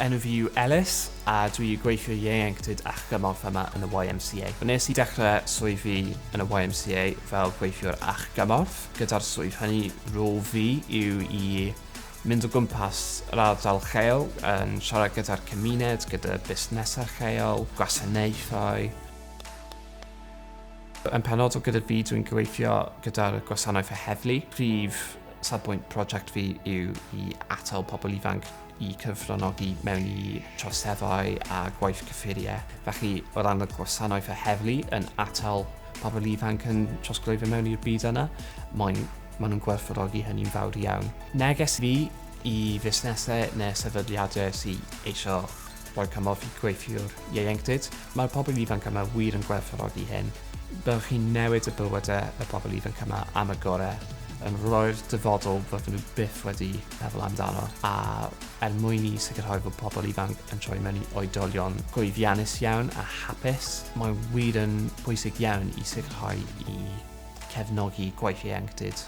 Enw fi yw Ellis a dwi gweithio ieuenctid a chymorth yma yn y YMCA. Wnes i dechrau swydd fi yn y YMCA fel gweithiwr a chymorth. Gyda'r swydd hynny, rôl fi yw i mynd o gwmpas yr ardal lleol, yn siarad gyda'r cymuned, gyda busnesau lleol, gwasanaethau. Yn penodol gyda fi, dwi'n gweithio gyda'r gwasanaeth y heddlu. Prif safbwynt prosiect fi yw i atal pobl ifanc i cyfranogi mewn i troseddau a gwaith cyffuriau. Felly, o ran y gwasanaeth y heddlu yn atal pobl ifanc yn trosglwyddo mewn i'r byd yna, mae'n maen nhw'n gwerthfawrogi hynny'n fawr iawn. Neges fi i fusnesau neu sefydliadau sydd eisiau rhoi cymorth i gweithiwr ieuenctid, mae'r pobl ifanc yma wir yn gwerthfawrogi hyn. Byddwch chi'n newid y bywydau y bobl ifanc yma am y gorau, yn rhoi'r dyfodol fydden nhw byth wedi meddwl amdano, a er mwyn i sicrhau fod pobl ifanc yn troi mewn i oedolion llwyddiannus iawn a hapus, mae'n wir yn bwysig iawn i sicrhau i cefnogi gwaith ieuenctid.